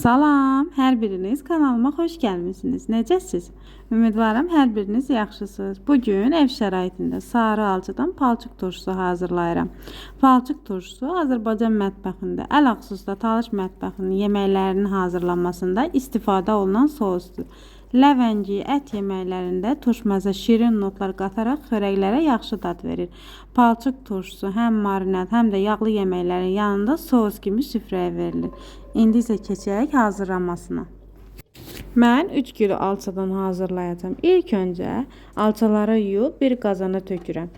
Salam, hər biriniz kanalıma xoş gəlmisiniz. Necəsiz? Ümidvaram hər biriniz yaxşısınız. Bugün ev şəraitində sarı alçadan palçıq turşusu hazırlayıram. Palçıq turşusu Azərbaycan mətbəxində, ələxüsus da Talış mətbəxinin yeməklərinin hazırlanmasında istifadə olunan sousdur. Ləvəngi, ət yeməklərində turşməzə şirin notlar qataraq xörəklərə yaxşı dad verir. Palçıq turşusu həm marinad, həm də yağlı yeməklərin yanında sous kimi süfrəyə verilir. İndi isə keçək hazırlanmasına. Mən 3 kilo alçadan hazırlayacağam. İlk öncə alçaları yuyub bir qazana tökürəm.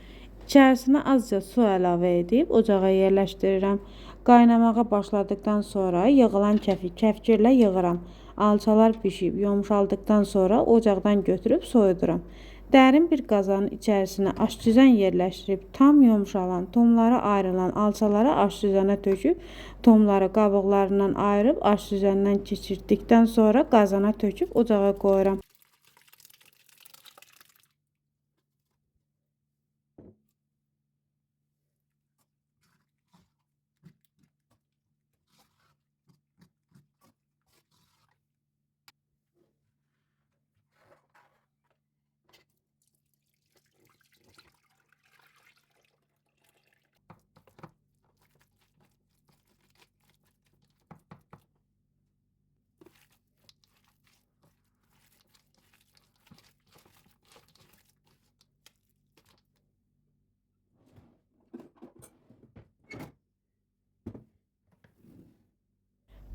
İçərisinə azca su əlavə edib ocağa yerləşdirirəm. Qaynamağa başladıktan sonra yığılan kəfi kəfkirlə yığıram. Alçalar bişib yumşaldıqdan sonra ocaqdan götürüb soyuduram. Dərin bir qazanın içərisinə aşcüzən yerləşdirib tam yumşalan, tomları ayrılan alçaları aşcüzənə töküb, tomları qabıqlarından ayırıb aşcüzəndən keçirdikdən sonra qazana töküb ocağa qoyuram.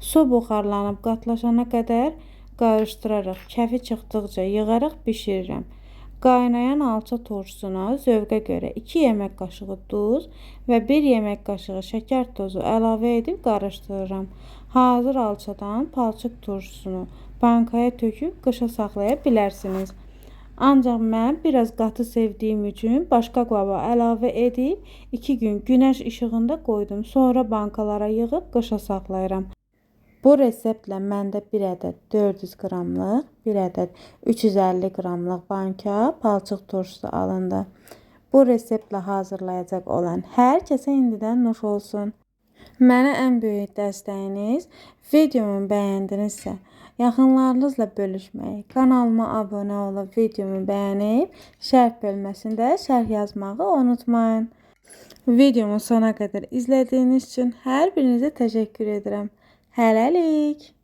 Su buxarlanıb qatlaşana qədər qarışdıraraq, kəfi çıxdıqca yığaraq bişirirəm. Qaynayan alça turşusuna zövqə görə 2 yemək qaşığı duz və 1 yemək qaşığı şəkər tozu əlavə edib qarışdırıram. Hazır alçadan palçıq turşusunu bankaya töküb qışa saxlaya bilərsiniz. Ancaq mən biraz qatı sevdiyim üçün başqa qaba əlavə edib 2 gün günəş işığında qoydum. Sonra bankalara yığıb qışa saxlayıram. Bu reseptlə məndə 1 ədəd 400 qramlıq, 1 ədəd 350 qramlıq banka palçıq turşusu alındı. Bu reseptlə hazırlayacaq olan hər kəsə indidən nuş olsun. Mənə ən böyük dəstəyiniz videomu bəyəndinizsə, yaxınlarınızla bölüşməyi, kanalıma abunə olub videomu bəyənib, şərh bölməsində şərh yazmağı unutmayın. Videomu sona qədər izlədiyiniz üçün hər birinizə təşəkkür edirəm. Hələlik.